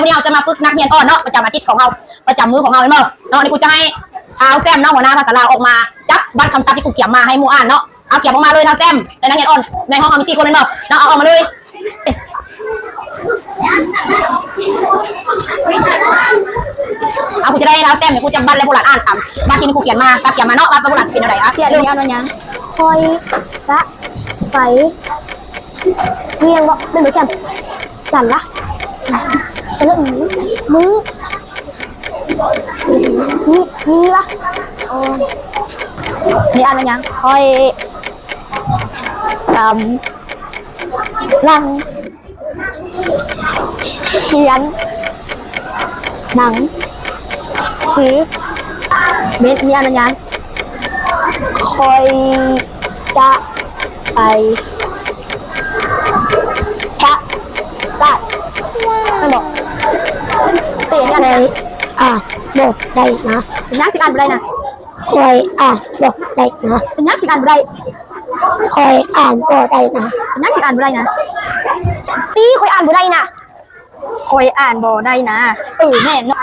ມື້ນີ້ເຮົາຈະມາຝຶກນັກຮຽນອ່ອນເນາະ ປະຈຳອາທິດຂອງເຮົາ ປະຈຳມື້ຂອງເຮົາແມ່ນບໍ່ເນາະ. ນີ້ຄູຈະໃຫ້ທ້າວແຊມເນາະ ຫົວໜ້າພາສາລາວອອກມາຈັບບັດຄຳສັບທີ່ຄູກຽມມາໃຫ້ໝູ່ອ່ານເນາະ. ເອົາ ກຽມອອກມາເລີຍທ້າວແຊມ ໃຫ້ນັກຮຽນອ່ອນໃນຫ້ອງເຮົາມີສີ່ຄົນແມ່ນບໍ່ເນາະ. ເອົາ ອອກມາເລີຍ. ເອົາ ຄູຈະໄດ້ທ້າວແຊມ ຄູຈັບບັດ ແລະ ພວກຫຼານອ່ານຕາມບັດທີ່ຄູກຽມມາ ກຽມມາເນາະ ວ່າພວກຫຼານຊິເປັນແນວໃດ. ອ່າ ເສຍເລື່ອງແລ້ວເນາະ. ຍັງ ຂ້ອຍຈະໄປວຽງບໍ່ ແມ່ນບໍ່ແຊມ? ຈັນລະ ສະເລີະ ມື້ ມີ ມີວະ? ອໍ ນີ້ອ່ານວ່າຫຍັງ? ຂ້ອຍກຳລັງຮຽນໜັງສື. ເມັດ ມີອ່ານວ່າຫຍັງ? ຂ້ອຍຈະໄປຕະຫຼາດ ແມ່ນບໍ່? ເປັນຫຍັງ? ຂ້ອຍອ່ານບໍ່ໄດ້ນະ. ເປັນຫຍັງຈຶ່ງອ່ານບໍ່ໄດ້ນະ? ຂ້ອຍອ່ານບໍ່ໄດ້ນະ. ເປັນຫຍັງຈຶ່ງອ່ານບໍ່ໄດ້? ຂ້ອຍອ່ານບໍ່ໄດ້ນະ. ເປັນຫຍັງຈຶ່ງອ່ານບໍ່ໄດ້ນະ? ຕີ ຂ້ອຍອ່ານບໍ່ໄດ້ນະ. ຂ້ອຍອ່ານບໍ່ໄດ້ນະ. ເອີ ແມ່ນເນາະ.